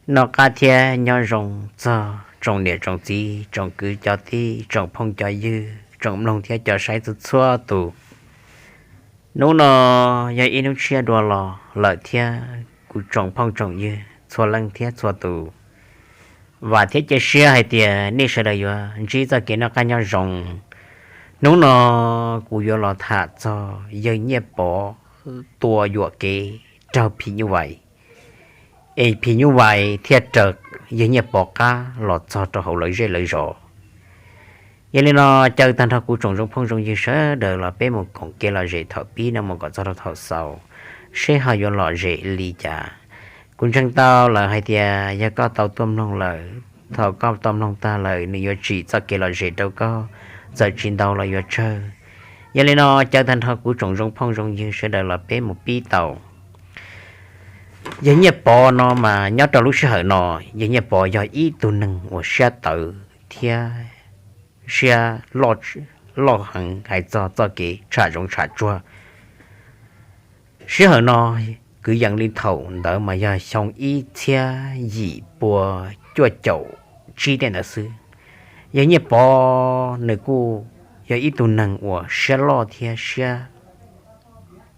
Noj qab thiab nyob zoo txog tsoom niam tsoom txiv, tsoom kwv cov tij, tsoom phooj cov ywg, tsoom mloog thiab cov saib txhua txhua tus. Hnub no yog ib hnub tshiab dua los lawm thiab kuv tsoom phooj tsoom ywg txhua leej thiab txhua tus, vam thiab cia siab hais tias nej sawv daws yuav ntsib txoj kev noj qab nyob zoo. Hnub no kuv yuav los tham txog yawg Nyiaj Pov tua yuam kev raug phim nyuj vais, es phim nyuj vais thiaj raws yawg Nyiaj Pov qab los txog rau hauv lawv zej lawv zos. Yog li no, caw tag nrho kuv tsoom zoo phooj zoo ywg sawv daws los peb mus koom kev lom zem thaum pib no mus kom txog rau thaum xaus, seb ho yuav lom zem li cas. Kuv ntseeg tau lawm hais tias yog koj tau tuaj mloog lawm, thaum koj tau mloog tag lawm nws yuav tsim txoj kev lom zem rau koj, txawm tsis ntau los yuav tsawg. Yog li no, caw tag nrho kuv tsoom zoo phooj zoo ywg sawv daws los peb mus pib tau. Yawg Nyiaj Pov no mas nyob rau lub sij hawm no, yawg Nyiaj Pov yog ib tug neeg uas siab tawv thiab siab loj heev hais txog txoj kev tsham zoov tsham tsuag. Sij hawm no kwv yees li thaum ntawd mas yog xyoo ib txhiab yim pua cuaj caum tsib tej ntawd xwb. Yawg Nyiaj Pov nws kuj yog ib tug neeg uas siab loj thiab siab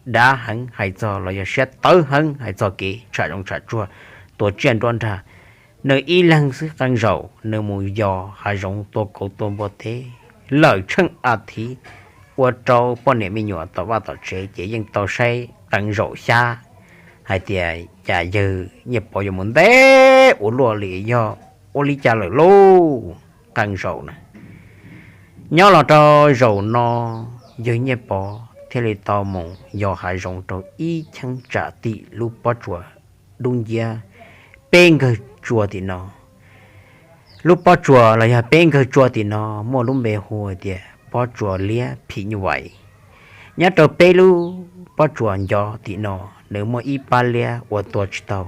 dav heev hais txog los yog siab tawv heev hais txog kev tsham zoov tsham tsuag, tua tsiaj nruab nrag. Nws ib leeg xwb qee zaum nws mus yos hav zoov tua kauv tua npua teb lawm tsheej a thiv, ua rau poj niam me nyuam tom vaj tom tsev ces yeej tau saib qee zaum xyab hais tias cas yawg Nyiaj Pov yuav mus ntev ua luaj li, yog ua li cas lawm lauj, qee zaum na. Nyob los rau zaum no, yawg Nyiaj Pov thiaj li tau mus yos hav zoov rau ib cheeb tsam tim lub pob tsuas dub nciab peb nkawg tsua tim no. Lub pob tsuas los yog peb nkawg tsua tim no muaj lub npe hu tias pob tsuas liab phim nyuj vais. Nyob rau peb lub pob tsuas ncov tim no, nws muaj ib pab liab ua tua tsis tau.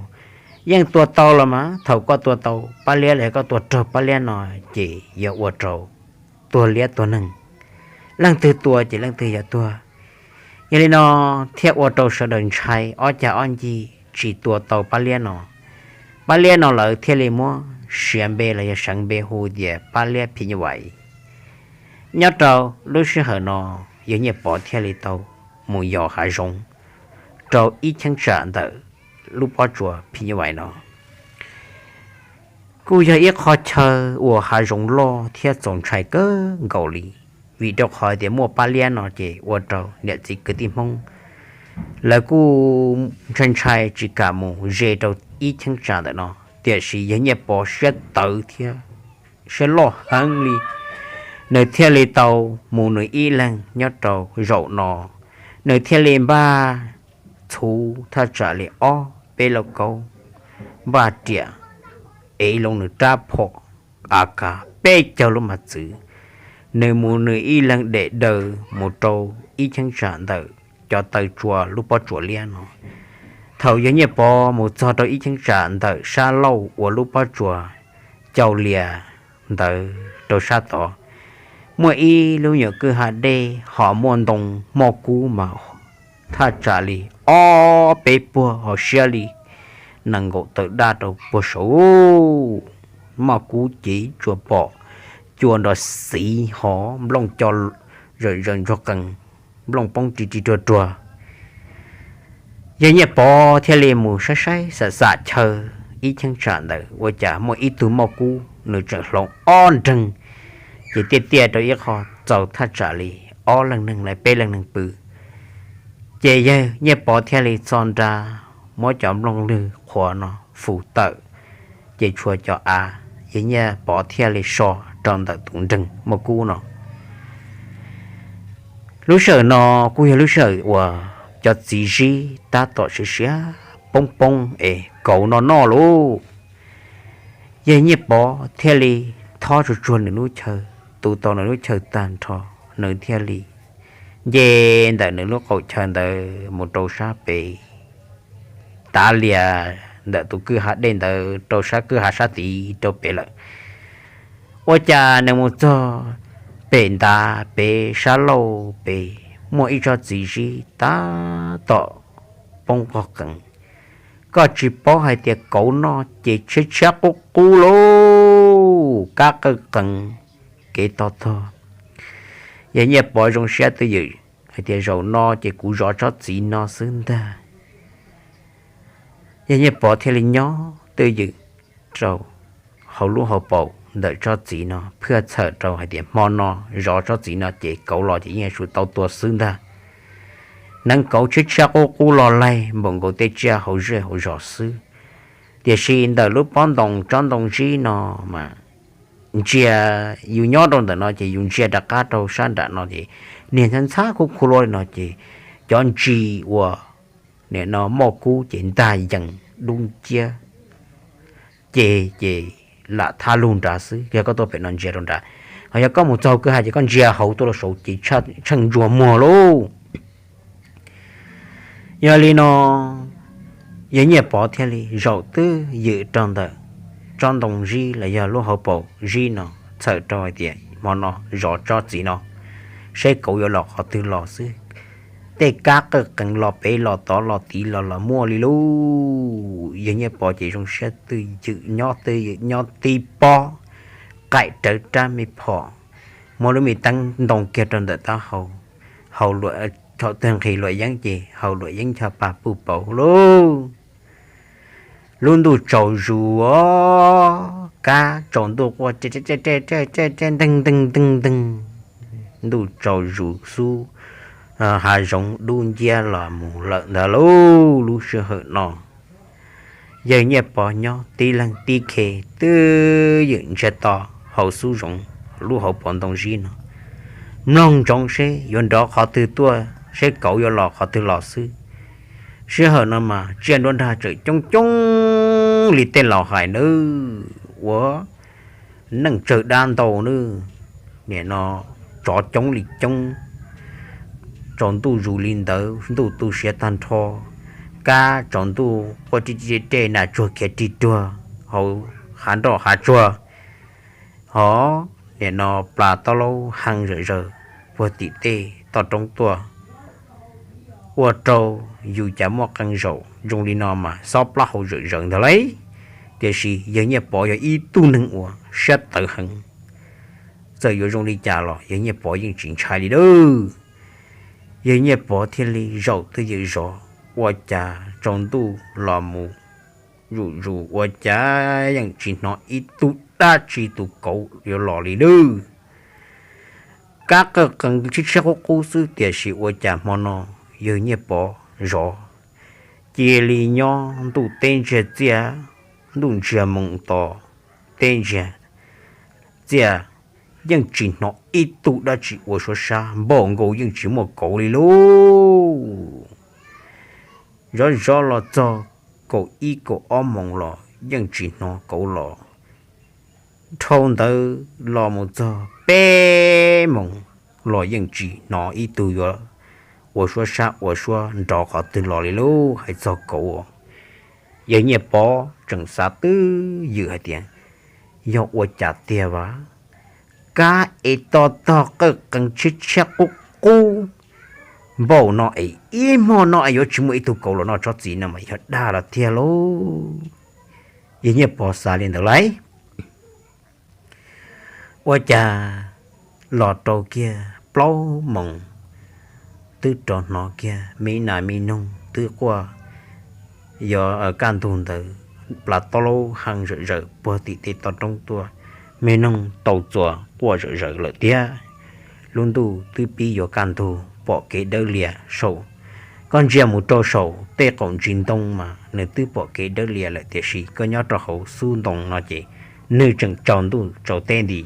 Yeej tua tau los mas thaum koj tua tau pab liab los yog koj tua raug pab liab no ces yog ua rau tuag liab tuag neeg, leej twg tua ces leej twg yog tuag. Yog li no thiaj ua rau sawv daws ntshai ob cag ob ncig tsis tua tau pab liab no. Pab liab no lawv thiaj li muab siav npe los yog seev npe hu tias pab liab phim nyuj vais. Nyob rau lub sij hawm no, yawg Nyiaj Pov thiaj li tau mus yos hav zoov rau ib cheeb tsam ntawm lub pob tsuas phim nyuj vais no. Kuj yog ib qho chaw uas hav zoov loj thiab txaus ntshai kawg nkaus li, vim rau qhov tias muaj pab liab no ces ua rau niam txiv kwv tij Hmoob lawv kuj ntshai ntshai tsis kam mus ze rau ib cheeb tsam ntawm no. Tiam sis yawg Nyiaj Pov siab tawv thiab siab loj heev li, nws thiaj li tau mus nws ib leeg nyob rau zaum no. Nws thiaj li npaj txhuv thaj tsam li ob peb lauj kaub, npaj riam, ev loo nws rab phom, a kas peb caug lub mas txwv, nws mus nws ib leeg dam daws mus rau ib cheeb tsam ntawm cov taw tsua lub pob tsuas liab no. Thaum yawg Nyiaj Pov mus txog rau ib cheeb tsam ntawm sab laug uas lub pob tsuas cau lias ntawd rau sab tod, muaj ib lub nyuam kwj ha dej ho muaj ntoo moj kub mas thaj tsam li ob peb puag ho siab li nees nkaum tawm daj rau puag saud. Moj kub ces tsuas pom cua nrov xiv hov nplooj co zawm zaws ntsuag qees, nplooj poob ri ri ruag ruag. Yawg Nyiaj Pov thiaj li mus saib saib xam xam chaw ib cheeb tsam ntawd ua cas muaj ib tug moj kub nws tseem hloov ob nreeg, ces tiaj tiaj rau ib qho txaus thaj tsam li ob leeg neeg los peb leeg neeg pw. Ces yawg Nyiaj Pov thiaj li txo nra muab cov nplooj lwg qhuav no fus tawm, ces tshuav cov av, yawg Nyiaj Pov thiaj li so rau ntawm tus nreeg moj kub no. Lub sij hawm no kuj yog lub sij hawm uas cov txiv zib tab tom siav siav poob poob es kauv no noj lauj. Yawg Nyiaj Pov thiaj li thob tsuag tsuag nws lub chaw, tu tau nws lub chaw tag nrho, nws thiaj li nce ntawm nws lub qaum chaw ntawd mus rau sab pem, tav lias ntawm tus kwj ha dej ntawd rau sab kwj ha sab tid rau pem lawm. Ua cas nws mus txog pem ntav pem sab laug pem muaj ib tsob txiv zib tab tom poob qog qees, Koj tsis paub hais tias kauv noj ces tshiab tshiab qub qub lauj, kab qawj qees, kev tog tog. Yawg Nyiaj Pov zoo siab twj ywm hais tias zaum no ces kuv zov tsob txiv no xwb ntag. Yawg Nyiaj Pov thiaj li nyob twj ywm rau hauv lub hauv paus ntawm tsob txiv no, phaj txhawm rau hais tias hmo no zov tsob txiv no ces kauv los ces yeej yuav tsum tau tua xwb ntag. Neev kauv tshiab tshiab qub qub los laig npaum nkaus tej tsiaj hauv zej hauv zos xwb. Tiam sis ntawm lub pob ntoo tsob ntoo zib no mas ntsia, yus nyob rau ntawm no ces yus ntsia rov qab rau sab nram no ces niag ntxhab ntxhab khuj khuj luaj li no ces cov ntsis uas nim no moj kub ces ntag yees dub nciab, ces ces lam thab lug nrad xwb. Yog koj tuaj pem no ntsia rau nrad, ho yog koj mus txog kwj ha ces koj ntsia hauv tuaj los saud ces tsheej ntsuag muag lauj. Yog li no, yawg Nyiaj Pov thiaj li zaum twj ywm rau ntawm tsob ntoo zib los yog lub hauv paus zib no, txhawm rau hais tias hmo no zov tsob txiv no, seb kauv yuav los qhov twg los xwb. Tej kab qawj qees los pem los tod los tid los los muaj li lauj. Yawg Nyiaj Pov ces zoo siab twj ywm nyob twj ywm nyob tib pob, qaim rawv rab me phom, muab lub me teeb ntoo kiag rau ntawm taub hau, hau luam, thaum twg nqhis luam yeeb ces hau luam yeeb ncho pa puj pauv lauj. Lub ntuj tsaus zus os, kab tsaus ntuj quaj nteeg nteeg nteeg nteeg, ntuj tsaus zus xub, hav zoov dub nciab los mus lawm ntag lauj. Lub sij hawm no yawg Nyiaj Pov nyob tib leeg tib khe twj ywm ntsiag to hauv xub zoov lub hauv paus ntoo zib no, mloog ntsoov seb yuav nrov qhov twg tuaj, seb kauv yuav los qhov twg los xwb. Sij hawm no mas tsiaj nruab nrag tseem coob coob li tej laus hais nawb, ua neej tsawg dab ntau nawb. Nim no tsov coob li coob, tsaus ntuj zus li ntawd, ntuj tu siav tag nrho, kab tsaus ntuj quaj ri ri rej, nas tsuag khiav rig ruag hauv hav nroj hav tsuag. Hov, nim no plas taub laub hee zawm zaws puag tim tej toj roob tuaj, ua rau yus cas muaj qee zaum zoo li no mas xob plaub hau zawm zaws ntag lauj. Tiam sis yawg Nyiaj Pov yog ib tug neeg uas siab tawv heev, txawm yuav zoo li cas los yawg Nyiaj Pov yeej tsis ntshai li lauj. Yawg Nyiaj Pov thiaj li zaum twj ywm zov, ua cas tsaus ntuj los mus zuj zus ua cas yeej tsis hnov ib tug dab tsi tus kauv yuav los li lauj. Kab qawj qees tshiab tshiab qub qub xwb, tiam sis ua cas hmo no yawg Nyiaj Pov zov cia li nyob ntuj teb ntsiag txiaj, ntuj ntsiag moos to, teb ntsiag txiaj, yeej tsis hnov ib tug dab tsi ua suab sab, npaum nkaus yeej tsis muaj kauv li lauj. Zov zov los txog kaum ib kaum ob moos los yeej tsis hnov kauv los. Dhau ntawd los mus txog peb moos los yeej tsis hnov ib tug yuav ua suab sab ua suab nrov qhov twg los li lauj, hais txog kauv. Yawg Nyiaj Pov tseem xav twj ywm hais tias, yog ua cas tiag vas, kab es to tog qawj qees tshiab tshiab qub qub npaum no es ib hmo no es yuav tsis muaj ib tug kauv los noj tsob txiv no mas yog dag los tiag lauj. Yawg Nyiaj Pov xav li ntawd lauj. Ua cas los rau kiag plaub moos, twb rov hnov kiag me nas me noog twb quaj, yuav kaj ntug ntawd, plas taub laub hee zawm zaws puag tim tej toj roob tuaj, me noog tau txuas quaj zawm zaws lawm thiab. Lub ntuj twb pib yuav kaj ntug pom kev dawb lias saum. Koj ntsia mus rau saum tej qaum ntsis ntoo mas nws twb pom kev dawb lias lawm, tiam sis koj nyob rau hauv xub ntoo no ces nws tseem tsaus ntuj tsaus teb nti.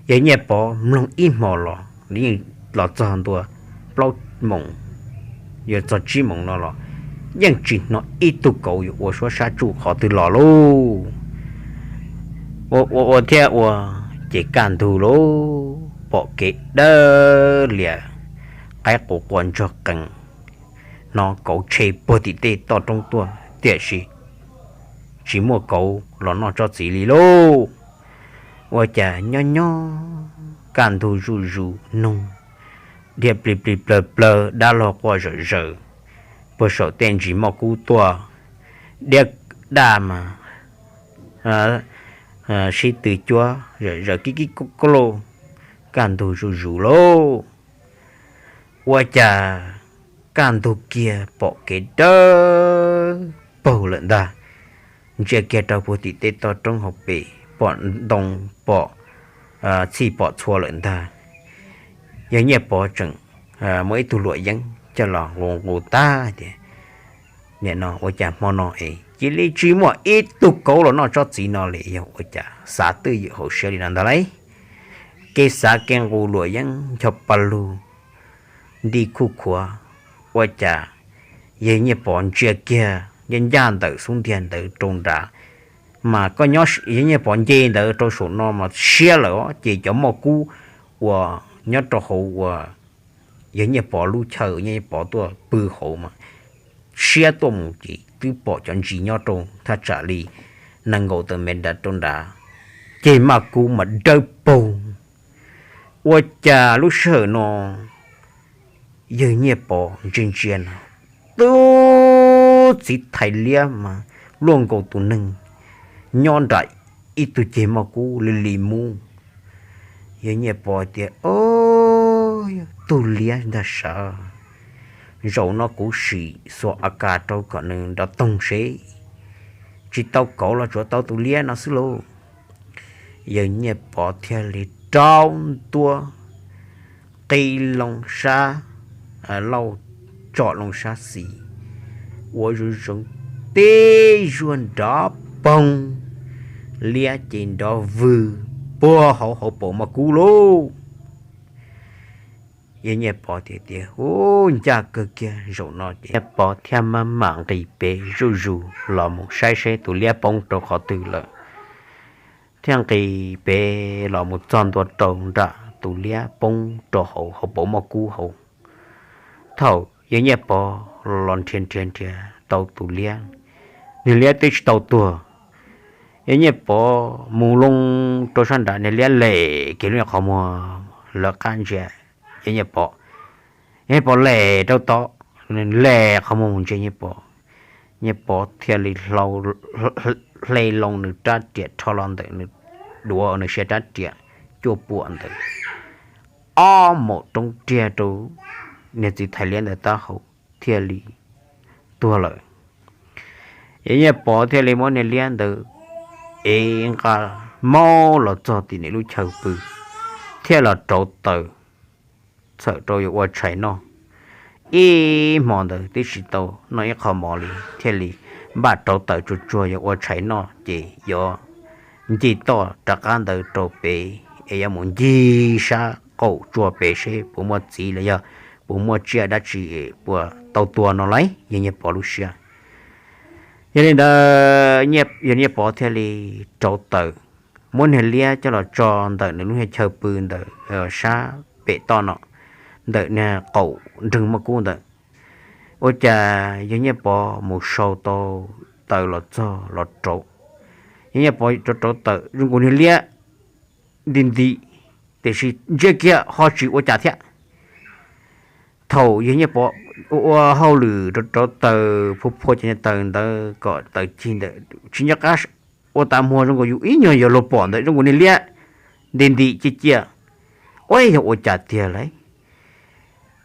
Yawg Nyiaj Pov mloog ib hmos los, los txog ntua plaub moos yuav txog tsib moos no los yeej tsis hnov ib tug kauv yuav ua suab sab tsuj qhov twg los lauj. Ua ua ua thiab ua, ces kaj ntug lauj, pom kev dawb lias, qaib qus quas ntsuag qees, hnov kauv tshe puag tim tej toj roob tuaj, tiam sis tsis muaj kauv los noj tsob txiv li lauj. Ua cas nyob nyob kaj ntug zuj zus, noog dhia plig plig plawg plawg, dab laug quaj zawm zaws puag saum tej ntsis moj kub tuaj. diab daj mas sib tw cuab zawm kib kib koj lauj, kaj ntug zuj zus lauj. Ua cas kaj ntug kiag pom kev dawb paug lawm ntag. Ntsia kiag rau puag tim tej toj roob hauv pes pom ntoo, pom txhij pom txhua lawm ntag. Yawg Nyiaj Pov tseem muaj ib tug luam yeeb coj los nqus nqus tag tias, nim no ua cas hmo no es cia li tsis muaj ib tug kauv los noj tsob txiv no li, yog ua cas xav twj ywm hauv siab li no ntag lauj. Kev xav kev nqus luam yeeb ncho pa lug nti khuj khuav, ua cas yawg Nyiaj Pov ntsia kiag ncaj ncaj ntawm xub ntiag ntawd rau nrad, mas koj nyob yawg Nyiaj Pov nce ntawd rau saum no mas siab lawm os, ces cov moj kub uas nyob rau hauv uas yawg Nyiaj Pov lub chaw, yawg Nyiaj Pov tuaj pw hauv mas siab tuaj mus ces twb pom cov ntsis nyob rau thaj tsam li nees nkaum tawm mev nrad rau nrad, ces maj kub mas dawb paug. Ua cas lub sij hawm no yawg Nyiaj Pov ntsia ntsia no, tub txiv thais liab mas luaj nkaus tus neeg nyob nram ib tug ceg maj kub li li mub. Yawg Nyiaj Pov tias, o, tug liab ntag sav, zaum no kuv sim xuas a kas rau kom nws nrov toog seb, tsis tau kauv los tsuav tau tus liab no xwb lauj. Yawg Nyiaj Pov thiaj li rau ntua qi loo sab lauj, tsom loo sab xis, ua zoo zoo, tib zuag nrov poog, liab ces nrov vwg puag hauv hauv paus maj kub lauj. Yawg Nyiaj Pov tias tias, u, ncaj kawg kiag, zaum no ces Nyiaj Pov thiaj maj mam nqis pem zuj zus los mus saib seb tus liab poob rau qhov twg lawm. Thiaj nqis pem los mus txog ntua rau nram tus liab poob rau hauv hauv paus maj kub hauv. Thaum yawg Nyiaj Pov los nrhiav nrhiav nrhiav tau tus liab, niag liab twb tsis tau tuag. Yawg Nyiaj Pov mus loo rau sab nrad, niag liab lem kiag lub qhov muag lawv qab ntsia yawg Nyiaj Pov. Yawg Nyiaj Pov lem rau tod, lem qhov muag mus ntsia Nyiaj Pov. Nyiaj Pov thiaj li hle loo nws rab riam rho los ntawm nws duav nws siab rab riam cuaj puam ntawd, ob maum roob riag rau niag txiv thais liab ntawd taub hau, thiaj li tuag lawm. Yawg Nyiaj Pov thiaj li muab niag liab ntawd ev nqa maub los txog tim nws lub chaw pw, thiaj los rauv taws txhawm rau yuav ua tshais noj. Ib hmo ntawd twb tsis tau noj ib qho mov li, thiaj li npaj rauv taws tsuag tsuag yuav ua tshais noj ces yuav ncig toj rov qab ntawd rau pem es yuav mus ncig sab qaum tsua pem seb puas muaj txiv los yog puas muaj tsiaj dab tsi puas tau tua no lauj, yawg Nyiaj Pov lub siab. Yog li ntawd, yawg Nyiaj Pov thiaj li rauv taws, muab niag liab coj los tso ntawm nws lub niag chaw pw ntawm sab pem toj no, ntawm niag qaum nreeg maj kub ntawd. Ua cas yawg Nyiaj Pov mus sau tau taws los txog los rauv. Yawg Nyiaj Pov rauv rauv taws zoo nkaus niag liab nti nti, tiam sis ntsia kiag ho tsis ua cas thiab. Thaum yawg Nyiaj Pov ua hauj lwm rauv rauv taws, phua phua cov niag taws ntawd kom taws cig ntawd tsis nco qab ua tas muag, zoo nkaus yus ib nyuag yuav luag pom ntawd zoo nkaus niag liab nti nti ciaj ciaj, ua yog ua cas tiag lauj.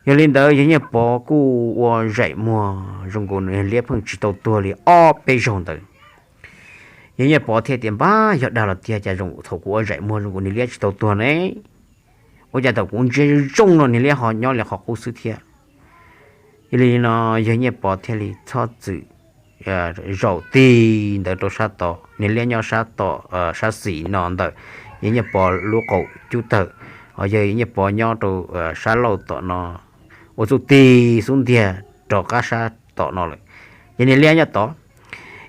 Yog li ntawd yawg Nyiaj Pov kuj ua zaim muag zoo nkaus niag liab pheej tsis tau tuag li ob peb zaug ntawd. Yawg Nyiaj Pov thiaj tias, npab yog dag los tiag, cas zoo thaum kuv ua zaim muag zoo nkaus niag liab tsis tau tuag ne, ua cas thaum kuv ntsia zoo no niag liab ho nyob li qhov qub xwb thiab. Yog li no yawg Nyiaj Pov thiaj li txhob txwm zaum tig ntawd rau sab tod, niag liab nyob sab tod, sab xis no ntawm yawg Nyiaj Pov lub qaum cub tawm, ho yawg Nyiaj Pov nyob rau sab laug tom no, ua txuj tig xub ntiag rov qab sab tom no lawm. Ces niag liab nyob tod,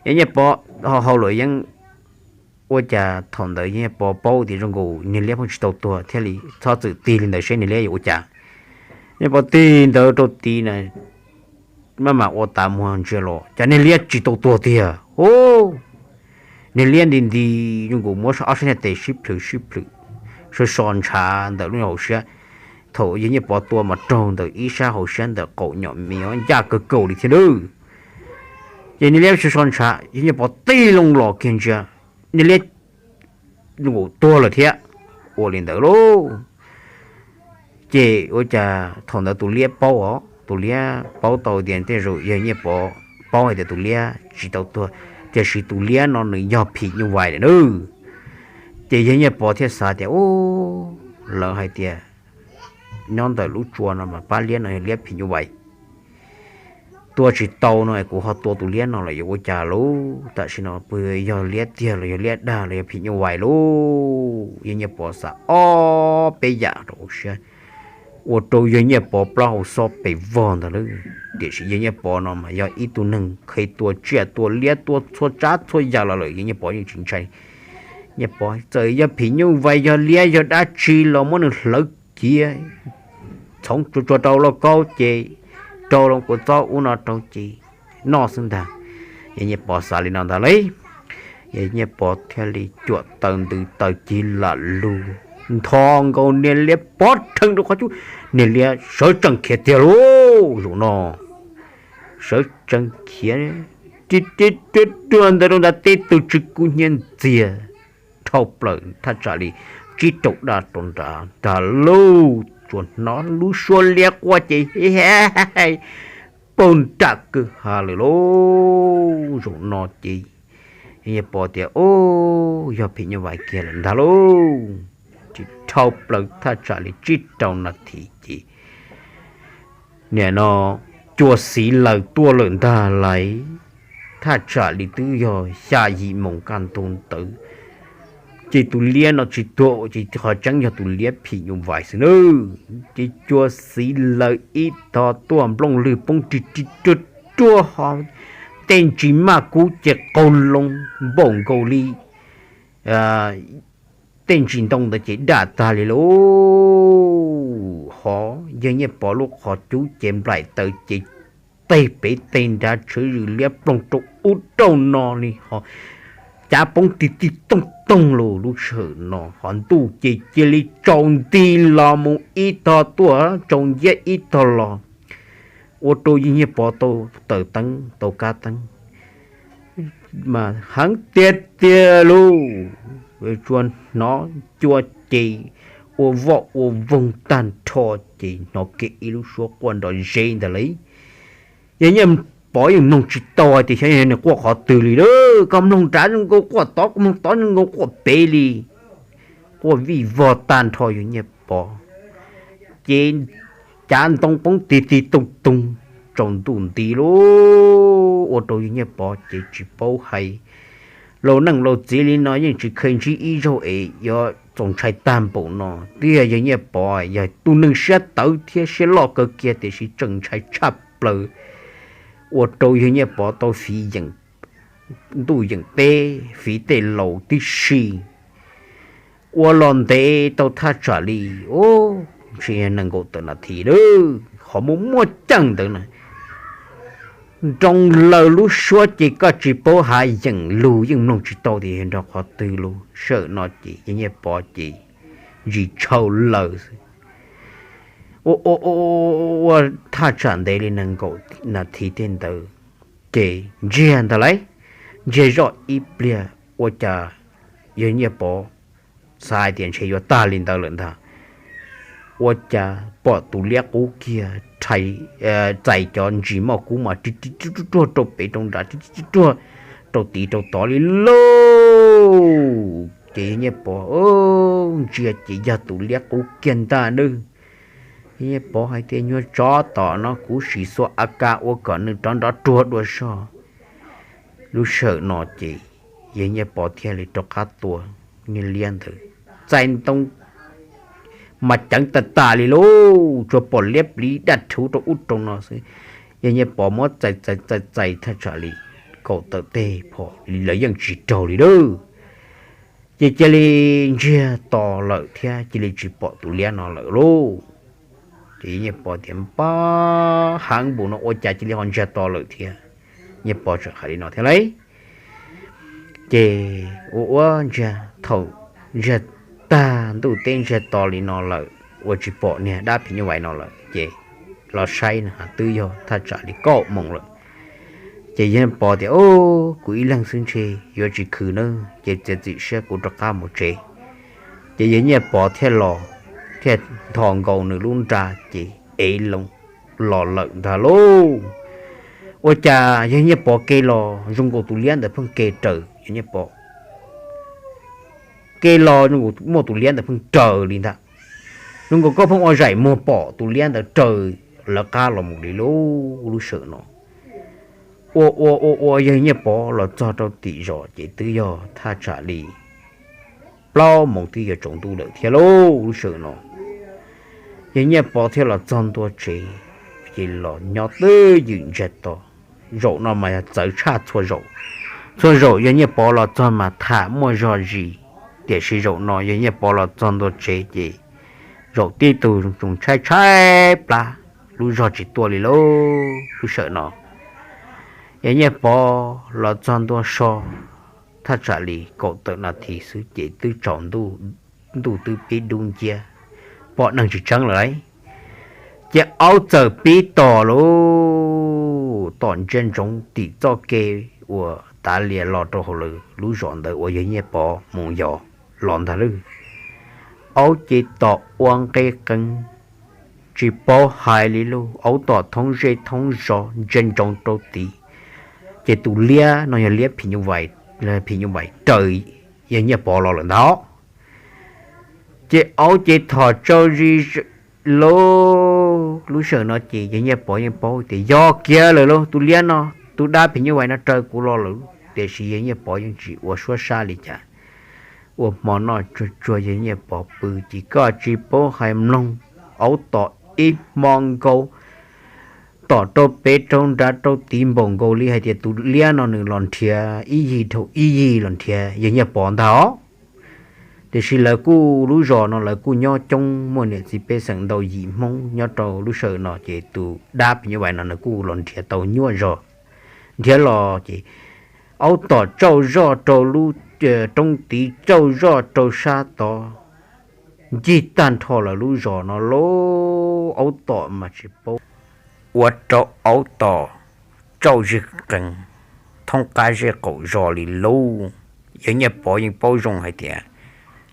yawg Nyiaj Pov ho hau luam yeeb. Ua cas thaum ntawd yawg Nyiaj Pov paub tias zoo nkaus niag liab pheej tsis tau tuag thiaj li txhob txwm tig li ntawd seb niag liab yuav ua cas. Nyiaj Pov tig ntawd rau tid na, maj mam ua tas muag ntsia los cas niag liab tsis tau tuag tiag. Niag liab nti nti zoo nkaus muab ob sab niag tes sib plhws sib plhws, so so ntshav ntawm lub hauv siab. Thaum yawg Nyiaj Pov tua mas raug ntawm ib sab hauv siab ntawm qaum nyom me ncaj kawg nkaus li thiab lauj. Ces niag liab so so ntshav, yawg Nyiaj Pov tig loo los kiag ntsia, niag liab tuag lawm thiab. Ua li ntawd lauj. Ces ua cas thaum ntawd tus liab paub os, tus liab paub tau tias tej zaum yawg Nyiaj Pov paub hais tias tus liab tsis tau tuag, tiam sis tus liab no nws yog phim nyuj vais lawm nawb. Ces yawg Nyiaj Pov thiaj xav tias, u, lawv hais tias nyob ntawm lub tsua no mas pab liab no yog liab phim nyuj vais, tua tsis tau no kuv ho tua tus liab no los yuav ua cas lauj? Tam sim no puas yog liab tiag los yog liab dag los yog phim nyuj vais lauj? Yawg Nyiaj Pov xav ob peb yam rau hauv siab, ua rau yawg Nyiaj Pov plaub hau xob pes vog ntag lauj. Tiam sis yawg Nyiaj Pov no mas yog ib tug neeg kheev tua tsiaj tua liab tua txhua tsav txhua yam los lawm, yawg Nyiaj Pov yeej tsis ntshai. Nyiaj Pov txawm yog phim nyuj vais yog liab yog dab tsi los muab nws hlawv kiag, txhoov tsuag tsuag rau lauj kaub ces rau los kua txob ub no rau ces noj xwb ntag. Yawg Nyiaj Pov xav li no ntag lauj, yawg Nyiaj Pov thiaj li cuam taws ntws taws cig lam lug ntho nkaus niag liab pov rhees rau qhov cub. Niag liab sawv tsees khiav tiag lauj. Zaum no sawv tsees khiav, ri ri ri ruag ntawd rau ntawd tib tug tsw kub hnyiab ntxiag dhau plaws thaj tsam li tsib rau daj rau nrad ntag lauj. Tsuas hnov lub suab liab quaj ces paug nram kwj ha lawm lauj. Zaum no ces yawg Nyiaj Pov tias, u, yog phim nyuj vais kiag lawm ntag lauj. Ces dhau plaws thaj tsam li tsib rau nas this ces nim no cua xiv laws tuaj lawm ntag lauj. Thaj tsam li twb yog xya yim moos kaj ntug ntawd, ces tus liab no tsis tuag ces qhov tseeb yog tus liab phim nyuj vais xwb nawb. Ces cua xiv laws ib tog tuaj nplooj lwg poob ri ri ruag ruag ho tej ntsis maj kub ces qaug loo npaum nkaus li tej ntsis ntoo ntawd ces daj tag li lauj. Ho yawg Nyiaj Pov lub qhov cub ces nplaim taws ces teg pem teg nrad tshwv zws liab ploog rau ub rau no li ho cav poob tig tig toog toog lug lub sij hawm no ho ntuj ces cia li tsaus nti los mus ib tog tuaj tsaus nciab ib tog los, ua rau yawg Nyiaj Pov tau taws teeb tau kab teeb mas heev tiag tiag lauj. Tsuas hnov cua ces ua voj ua voog tag nrho ces hnov kiag ib lub suab quaj nrov zeb ntag lauj. Yawg Nyiaj Pov yeej mloog tsis tau hais tias xyov yog nws quaj qhov twg li lauj. Koj mloog nrad zoo nkaus quaj tod, koj mloog tod zoo nkaus quaj pem li. Quaj vij vog tag nrho yawg Nyiaj Pov, ces cav ntoo poob tig tig toog toog tsaus ntuj nti lauj. Ua rau yawg Nyiaj Pov ces tsis paub hais, laus neej laus txiv li no yeej tsis kheev ntsib ib zaug es yuav txaus ntshai tag npaum no. Twb yog yawg Nyiaj Pov yog tus neeg siab tawv thiab siab loj kawg kiag tiam sis tseem ntshai tshaj plaws, ua rau yawg Nyiaj Pov tau fiv yeem ntuj yeem teb, fiv tej laus tib si. Ua los ntev tau thaj tsam li, u, ntshe nees nkaum tawm nas this lawm, qhov muaj muaj ceem ntawd na, nroo laws lub suab ces koj tsis paub hav yeem lug yeej mloog tsis tau tias yog nroo qhov twg lub sij hawm no ces yawg Nyiaj Pov ces ntsis tshau laws xwb. Ua ua ua thaj tsam ntev li nees nkaum nas this tej ntawd ces ntsiag ntag lauj. Ntsiag zoj ib pliag ua cas yawg Nyiaj Pov xav hais tias ntshe yuav tag li ntawd lawm ntag, ua cas pom tus liab qub kiag rhais, txais cov ntsis moj kub mas ri ri ruag ruag rau pem rau nrad, ri ri ruag rau tid rau tod li lauj. Ces yawg Nyiaj Pov ntsia ces yog tus liab qub kiag ntag nawb. Yawg Nyiaj Pov hais tias nyuag tsov tom no kuv sim xuas AK ua kom nws rov nrov ruag dua zog. Lub sij hawm no ces yawg Nyiaj Pov thiaj li rov qab tua niag liab ntawd, txais ntoo mas ceev tas tas li lauj, tsuas pom liab pliv daj rhuv rau ub rau no xwb. Yawg Nyiaj Pov muab txais txais txais txais thaj tsam li kaum tawm teg phom lawv yeej tsis raug li lauj. Ces cia li ntsiag to lawm thiab cia li tsis pom tus liab no lawm lauj. Ces yawg Nyiaj Pov tias npab heev npaum no ua cas cia li ho ntsiag to lawm thiab. Nyiaj Pov tseem hais li no thiab lauj. Ces ua ua ntsiag, thaum ntsiag tag ntuj teb ntsiag to li no lawm ua tsis pom niag dab phim nyuj vais no lawm ces los saib na twb yog thaj tsam li kaum moos lawm. Ces yawg Nyiaj Pov tias, Kuv ib leeg xwb ntshe yuav tsis khwv na, ces txiav txim siab kuv rov qab mus tsev. Ces yawg Nyiaj Pov thiaj los, thiaj nthos nkaus nws lub nra ces ev loo los lawm ntag lauj. Ua cas yawg Nyiaj Pov ke los zoo nkaus tus liab ntawd pheej ke raws yawg Nyiaj Pov, ke los zoo nkaus muaj tus liab ntawd pheej raws li ntag. Zoo nkaus koj pheej ua zaim muag pom tus liab ntawd raws lawv qab los mus li lauj. Lub sij hawm no ua ua ua ua yawg Nyiaj Pov los txog rau tim zos ces twb yog thaj tsam li plaub moos twb yuav tsaus ntuj lawm thiab lauj. Lub sij hawm no yawg Nyiaj Pov thiaj los txog ntua tsev, ces los nyob twj ywm ntsiag to. Zaum no mas yog txawv tshaj txhua zaum. Txhua zaum yawg Nyiaj Pov los txog mas tham muaj zog zis, tiam sis zaum no yawg Nyiaj Pov los txog ntua tsev ces zaum tib tug tshaib tshaib plab, lub zog tsis tuaj li lauj. Lub sij hawm no yawg Nyiaj Pov los txog ntua so thaj tsam li kaum tawm nas this xwb ces twb tsaus ntuj, ntuj twb pib dub nciab, pom neeg tsis tseeb lawm lauj. Ces aub txawm pib tom lauj, tom ntsia ntsoov tim txoj kev uas tav lias los rau hauv lawv lub zos ntawd uas yawg Nyiaj Pov mus yos los ntag lauj. Aub ces tom ua nqe qees, tsis paub hais li lauj, aub tom thoob zej thoob zos ntsia ntsoov rau tid. Ces tus liab no yog liab phim nyuj vais, phim nyuj vais raws yawg Nyiaj Pov los lawm ntag. Ces aub ces thom tsau zis lauj. Lub sij hawm no ces yawg Nyiaj Pov yeej paub tias yog kiag lawm lauj, tus liab no, tus dab phim nyuj vais no raws kuv los lawm. Tiam sis yawg Nyiaj Pov yeej tsis ua suab sab li cas, ua hmo noj tsuag tsuag yawg Nyiaj Pov pw ces koj tsis paub hais mloog, aub tom ib hmo nkaus, tom rau pem rau nrad rau tid npaum nkaus li hais tias tus liab no nws los nrhiav ib yig dhau ib yig los nrhiav yawg Nyiaj Pov ntag os. Tiam sis lawv kuj, lub zos no lawv kuj nyob coob, muaj niam txiv pej xeem ntau yim Hmoob nyob rau lub sij hawm no ces tus dab phim nyuj vais no nws kuj los nrhiav tau nyuaj zog. Nrhiav los ces aub tom tsauj zoj rau lub roob tid, tsauj zoj rau sab tod, ncig tag nrho lawv lub zos no lauj. Aub tom mas tsis paub, ua rau aub tom tsauj zig qees thoob qab zej qaum zos li lauj. Yawg Nyiaj Pov yeej paub zoo hais tias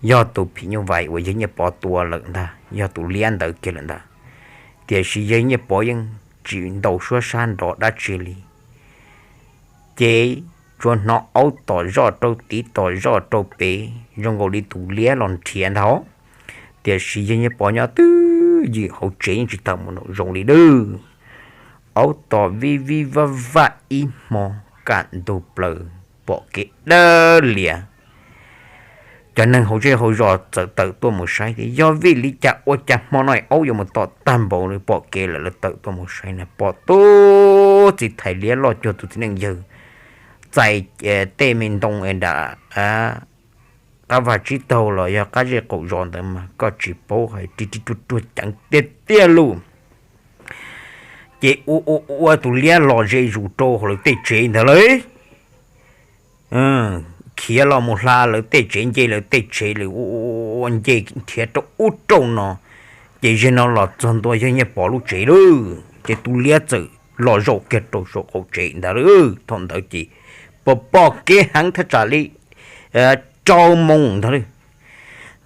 yog tus phim nyuj vais uas yawg Nyiaj Pov tua lawm ntag, yog tus liab ntawd kiag lawm ntag. Tiam sis yawg Nyiaj Pov yeej tsis ntaus suab sab nrov dab tsi li. Ces tsuas hnov aub tom zoj rau tid tom zoj rau pem zoo nkaus li tus liab los nrhiav ntag. Tiam sis yawg Nyiaj Pov nyob twj ywm hauv tsev yeej tsis tawm mus nraum zoov li lauj. Aub tom vij vij vaj vaj ib hmo, kaj ntug plaws pom kev dawb lias. Cov neeg hauv zej hauv zos txawm tawm tuaj mus saib tias yog vim li cas ua cas hmo no aub yuav mus tom tag npaum li, pom kev lawm. Lawv tawm tuaj mus saib na pom tus txiv thais liab loj cuag tus txiv neej yawg txais tej me ntoo nram qab vaj tsib taug los yog qab zej qaum zos ntawd mas koj tsis paub hais, ri ri ruag ruag ceev tiag tiag lauj. Ces ua ua ua tus liab los ze zus rau hauv lawv tej tsev ntawd lauj. Khiav los mus hla lawv tej tsev, nce lawv tej tsev lawm, ua ua nce nrhiav rau ub rau no. Ces zaum no los txog ntua yawg Nyiaj Pov lub tsev lauj, ces tus liab txawm los zaum kiag rau saum qaum tsev ntag lauj. Thaum ntawd ces pom pom kev heev thaj tsam li rau moos ntag lauj.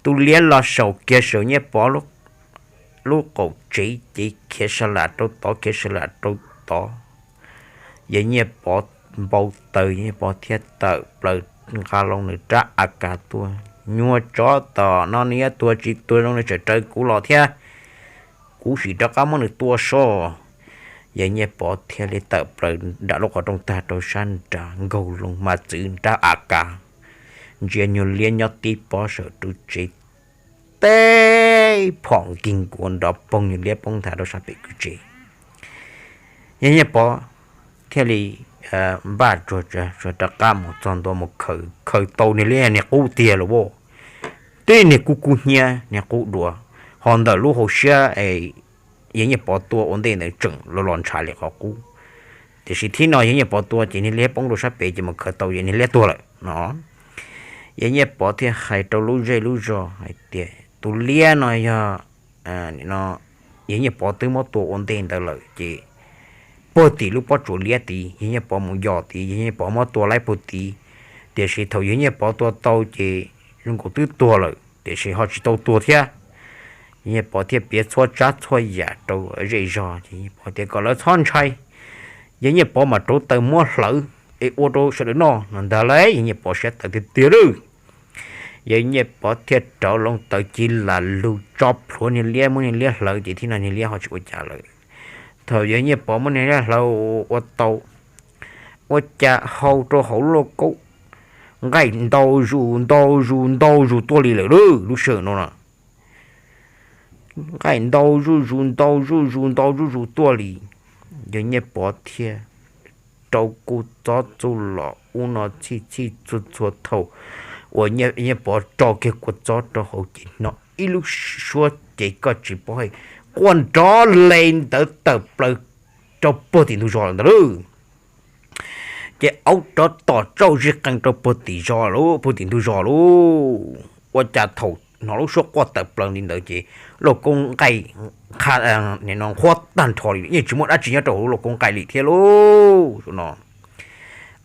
Tus liab los saum kiag saum Nyiaj Pov lub qaum tsev ces khiav sa lam rau tod, khiav sa lam rau tod. Yawg Nyiaj Pov npau taws, Nyiaj Pov thiaj tawm plaws nqa loo nws rab AK tuaj. Nyuag tsov tom no nws yuav tuag tsis tuag zoo nws tseem raws kuv los thiab, kuv sim rov qab muab nws tua soj. Yawg Nyiaj Pov thiaj li tawm plaws nram lub qhov rooj tag rau sab nrad nkaug loo mas txwv rab AK, ntsia nyuag liab nyob tib pob saum ru tsev, teb phom nkig nkuav nrov poog, nyuag liab poob nthav rau sab pem kwj tsev. Yawg Nyiaj Pov thiaj li npaj tsuag tsuag rov qab mus txog ntua mus khaws, khaws tau niag liab niag qub tiag los as, tib niag kub kub hnyiab niag qub dua, ho ntawm lub hauv siab Yawg Nyiaj Pov tua ua ntej ntawd tseem los los ntshav li qhov qub. Tiam sis thib no Yawg Nyiaj Pov tua ces niag liab poob rau sab pem ces mus khaws tau ces niag liab tuag lawm no. Yawg Nyiaj Pov thiaj hais rau lub zej lub zos hais tias tus liab no yog, Yawg Nyiaj Pov twb muab tua ua ntej ntawd lawm ces puag tim lub pob tsuas liab tid. Yawg Nyiaj Pov mus yos tid, Yawg Nyiaj Pov muab tua laib puag tid. Tiam sis thaum Yawg Nyiaj Pov tua tau ces zoo nkaus twb tuag lawm, tiam sis ho tsis tau tuag thiab. Yawg Nyiaj Pov thiaj piav txhua tsav txhua yam rau zej zog, ces Nyiaj Pov tias kom lawv txhob ntshai, Yawg Nyiaj Pov mam rauv taws muab hlawv es ua rau sawv daws noj no ntag lauj. Yawg Nyiaj Pov siab tawv tiag tiag lauj. Yawg Nyiaj Pov thiaj rauv loo taws ci lam lug tso plhuav niag liab, muab niag liab hlawv ces thiab no niag liab ho tsis ua cas lawm. Thaum Yawg Nyiaj Pov muab niag liab hlawv ua tau, ua cas hau rau hauv lub lauj kaub nqaij ntau zus ntau zus ntau zus tuaj li lawm lauj. Lub sij hawm no na, nqaij ntau zuj zus ntau zuj zus ntau zuj zus tuaj li. Yawg Nyiaj Pov thiaj rau kuv txob txuj los ub no txhij txhij txhua txhua thaum uas Nyiaj Pov rau kiag kua txob rau hauv ces hnov ib lub suab ces koj tsis paub hais, quaj nrov le ntawd tawm plaws rau puag tim ntug zos lawm ntawd lauj. Ces aub rov tom tsauj zig qees rau puag tim zos lauj, puag tim ntug zos lauj. Ua cas thaum hnov lub suab quaj tawm plaws li ntawd ces lauj kaub nqaij qha no nqhuab tag nrho li, yeej tsis muaj dab tsi nyob rau hauv lauj kaub nqaij li thiab lauj. Zaum no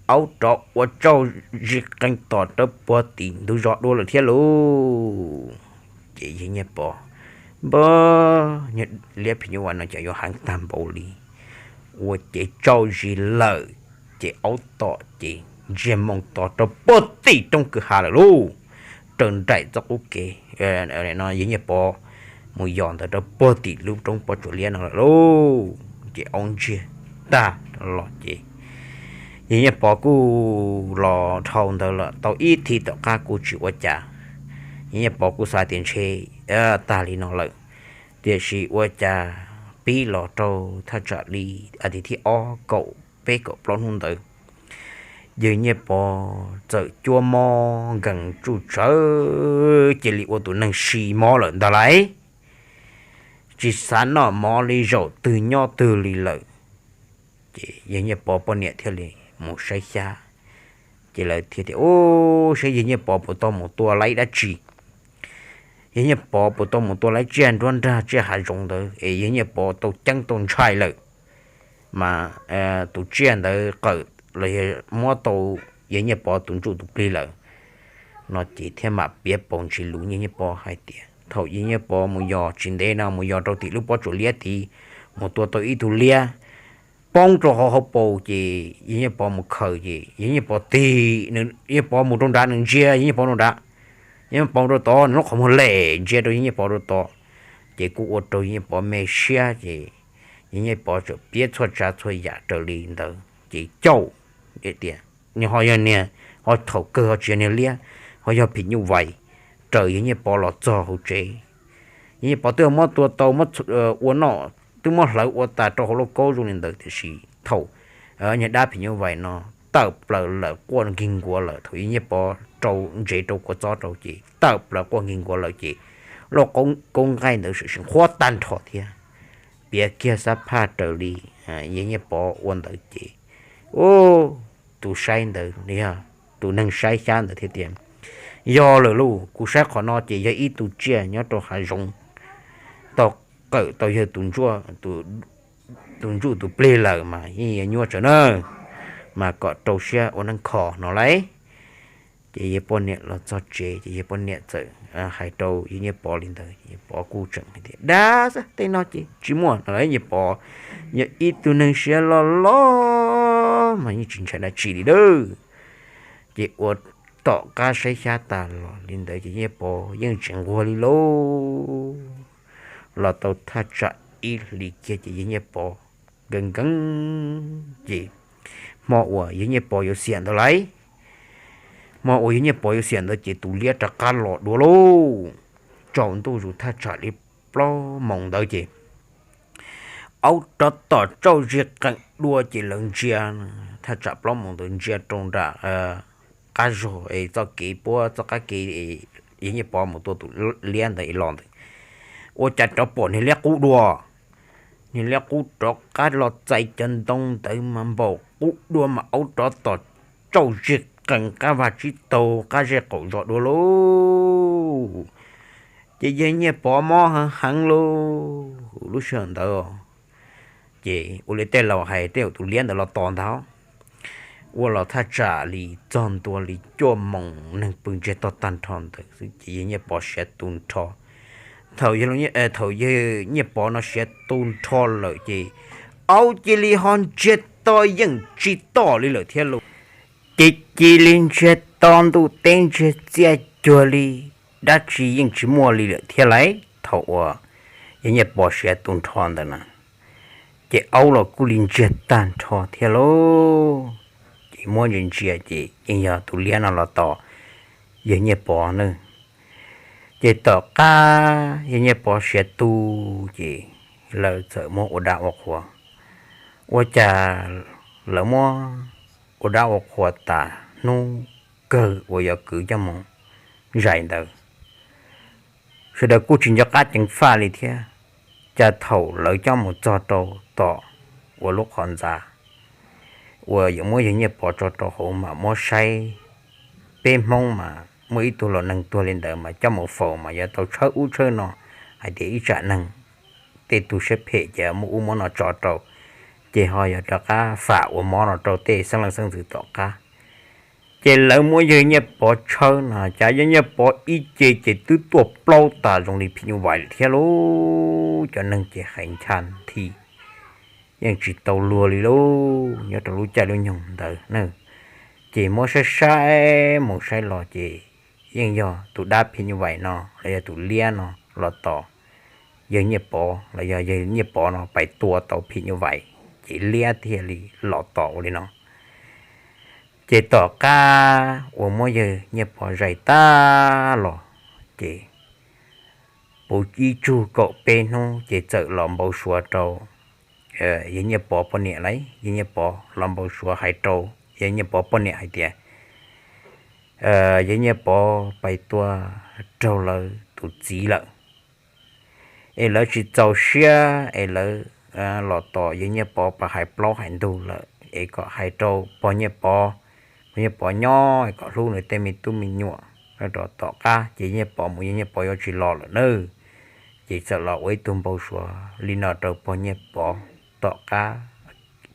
aub rov ua tsauj zig qees tom rau puag tim ntug zos dua lawm thiab lauj. Ces Yawg Nyiaj Pov npaj, liab phim nyuj vais no ces yuav heev tag npaum li, ua ces tsauj zig lawm, ces aub tom ces ntsiag moo to rau puag tim roob kwj ha lawm lauj. Raws nraim txoj qub kev no Yawg Nyiaj Pov mus yos ntawd rau puag tim lub roob pob tsuas liab no lawm lauj. Ces aub ntsiag tag los ces Yawg Nyiaj Pov kuj los dhau ntawd lawm tau ib thib tom qab kuj tsis ua cas. Yawg Nyiaj Pov kuj xav tias ntshe tag li no lawm, tiam sis ua cas pib los rau thaj tsam li a tim thib ob kaum peb kaum plaub hnub ntawd, Yawg Nyiaj Pov txawm cuab mob nkees tsuj tsawv cia li ua tus neeg si mob lawm ntag lauj. Tsis xav noj mov li, zaum twg nyob twg li lawm. Ces Yawg Nyiaj Pov poj niam thiaj li mus saib xyab, ces lawv thiaj tias, Ub, saib Yawg Nyiaj Pov puas tau mus tua laib dab tsi, Yawg Nyiaj Pov puas tau mus tua laib tsiaj nruab nrag tsiaj hav zoov ntawd es Yawg Nyiaj Pov tau ceeb tau ntshai lawm, mas tus tsiaj ntawd qawm los yog muab tau Yawg Nyiaj Pov tus ntsuj tus plig lawm no. Ces thiaj mam piav paus ntsis lus Yawg Nyiaj Pov hais tias thaum Yawg Nyiaj Pov mus yos tsis ntev no mus yos rau tim lub pob tsuas liab tid, mus tua tau ib tug liab poob rau hauv hauv paus ces Yawg Nyiaj Pov mus khaws ces Yawg Nyiaj Pov tig, Yawg Nyiaj Pov mus rau nrad nws ntsia Yawg Nyiaj Pov rau nrad, Yawg Nyiaj Pov rau tod nws lub qhov muag lem ntsia rau Yawg Nyiaj Pov rau tod, ces kuj ua rau Yawg Nyiaj Pov me siab ces Yawg Nyiaj Pov txawm piav txhua tsav txhua yam raws li ntawd ces caum tias nws ho yog niag, ho thaum kawg ho tsis yog niag liab, ho yog phim nyuj vais raws Yawg Nyiaj Pov los txog hauv tsev. Yawg Nyiaj Pov twb muab tua tau, ua noj, twb muab hlawv ua tas rau hauv lauj kaub zoo li ntawd tiam sis thaum niag dab phim nyuj vais no tawm plaws lawm quaj nkig nkuav lawm, thaum Yawg Nyiaj Pov rau ntsev rau kua txob rau ces tawm plaws quaj nkig nkuav lawm ces lauj kaub nqaij ntawd sim sim nqhuab tag nrho thiab. Piav kiag xab phaj raws li Yawg Nyiaj Pov ua ntawd ces, ub, tus saib ntawd, tus neeg saib xyab ntawd thiaj tias, Yog lawm lauj, kuv saib qhov no ces yog ib tug tsiaj nyob rau hav zoov, tau qawm tau yawg tus ntsuj tus plig lawm mas yeej yuav nyuaj tsawv na, mas kom rau siab ua neej kho no lauj. Ces yawg poj niam los txog tsev ces yawg poj niam txawm hais rau Yawg Nyiaj Pov li ntawd, Yawg Pov kuj tseem hais tias, Dab xwb, tej no ces tsis muaj no lauj. Yawg Pov yog ib tug neeg siab loj loj mas yeej tsis ntshai dab tsi li lauj. Ces ua tom qab saib xyab tas los li ntawd ces Yawg Nyiaj Pov yeej tsis nquag li lauj. Los tau thaj tsam ib hlis kiag ces Yawg Nyiaj Pov nkees nkees ces hmo uas Yawg Nyiaj Pov yuav xiam ntawd lauj, hmo uas Yawg Nyiaj Pov yuav xiam ntawd ces tus liab rov qab los dua lauj. Tsaus ntuj zus thaj tsam li plaub moos ntawd ces aub rov tom tsauj zig qees dua ces lawv ntsia, thaj tsam plaub moos ntawd ntsia rau nram qab zog es txoj kev puab txoj qab kev Yawg Nyiaj Pov mus tua tus liab ntawd los ntawd, ua cas rov pom niag liab qub dua. Niag liab qub rov qab los txais cov ntoo ntawd mas npaum qub dua mas aub rov tom tsauj zig qees qab vag tsib taug qab zej qaum zos dua lauj. Ces Yawg Nyiaj Pov mob heev heev lauj lub sij hawm ntawd. Ces ua li tej laus hais, tej zaum tus liab ntawd los tos ntag. Ua los thaj tsam li txog ntua li cuaj moos, neeg pw ntsiag to tag nrho ntawd xwb ces yawg Nyiaj Pov siav tu nrho. Thaum yawg, thaum yawg Nyiaj Pov no siav tu nrho lawm ces aub cia li ho ntsiag to yeej tsis tom li lawm thiab lauj. Ces cia li ntsiag to ntuj teb ntsiag txiaj cuag li, dab tsi yeej tsis muaj li lawm thiab lauj. Thaum uas yawg Nyiaj Pov siav tu nrho ntawd na, ces aub los kuj li ntsiag tag nrho thiab lauj. Ces muab ntsia ntsia ces yeej yog tus liab no los tos yawg Nyiaj Pov na. Ces tom qab yawg Nyiaj Pov siav tu ces lawv txawm muab ua dab ua qhua. Ua cas lawv muab ua dab ua qhua tas hnub kawg uas yuav kwv coj mus zais ntawd, sawv daws kuj tsis nco qab ceev faj li thiab. Cas thaum lawv coj mus txog rau tom uas lub qhov ntxa uas yuav muab yawg Nyiaj Pov tso rau hauv mas muab saib, peb Hmoob mas muaj ib tug laus neeg tuag li ntawd mas coj mus faus mas yuav tau tshawb ub tshawb no, hais tias ib tsam neeg tej tug siab phem ces muab ub muab no tso rau, ces ho yog rov qab fam ua mov no rau tej xeeb leej xeeb ntxwv tom qab. Ces lawv muab yawg Nyiaj Pov tshawb no cas yawg Nyiaj Pov ib ce ces twb tuaj plaub tas zoo li phim nyuj vais lawm thiab lauj. Cov neeg ces hais ncha nthi, yeej tsis tau luag li lauj nyob rau lub caij lub nyoog ntawd na. Ces muab saib saib mus saib los ces yeej yog tus dab phim nyuj vais no los yog tus liab no los tos yawg Nyiaj Pov los yog yawg Nyiaj Pov no pais tua tau phim nyuj vais, ces liab thiaj li los tos ua li no. Ces tom qab uas muab yawg Nyiaj Pov zais tag los ces puv ib tsug kaum peb hnub ces txawm los npau suav rau yawg Nyiaj Pov poj niam lauj. Yawg Nyiaj Pov los npau suav hais rau yawg Nyiaj Pov poj niam hais tias yawg Nyiaj Pov pais tua raug lawv tus txiv lawm, es lawv tsis txaus siab es lawv los tos yawg Nyiaj Pov pais hais plaub hais ntug lawm es kom hais rau pog Nyiaj Pov, pog Nyiaj Pov nyob kom hlub nws tej me tub me nyuam rau tom qab ces Nyiaj Pov mus yawg Nyiaj Pov yuav tsis los lawm nawb. Ces txawm los ua ib tug npau suav li no rau pog Nyiaj Pov tom qab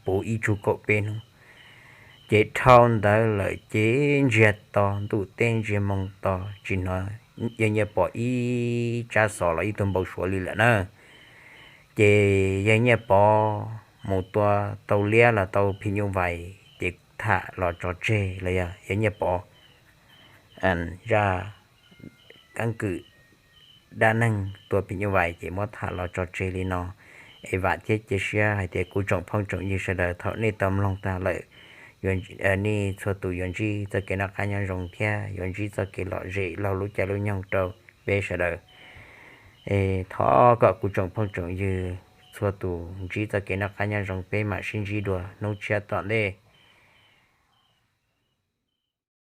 puv ib tsug kaum peb hnub. Ces dhau ntawd lawm ces ntsiag to ntuj teb ntsiag moo to tsis hnov yawg Nyiaj Pov ib tsab xov los ib tug npau suav li lawm na. Ces yawg Nyiaj Pov mus tua tau liab los tau phim nyuj vais ces tham los tso tseg los yog yawg Nyiaj Pov zaj keeb kwm dab neeg tua phim nyuj vais ces muab tham los tso tseg li no. Es vam thiab cia siab hais tias kuv tsoom phooj tsoom ywg sawv daws thaum nej tau mloog tag lawm, nej txhua tus yuav ntsib txoj kev noj qab nyob zoo thiab yuav ntsib txoj kev lom zem laug lub caij lub nyoog rau peb sawv daws. Thov kom kuv tsoom phooj tsoom ywg txhua tus ntsib txoj kev noj qab nyob zoo, peb mam sib ntsib dua hnub tshiab tom ntej.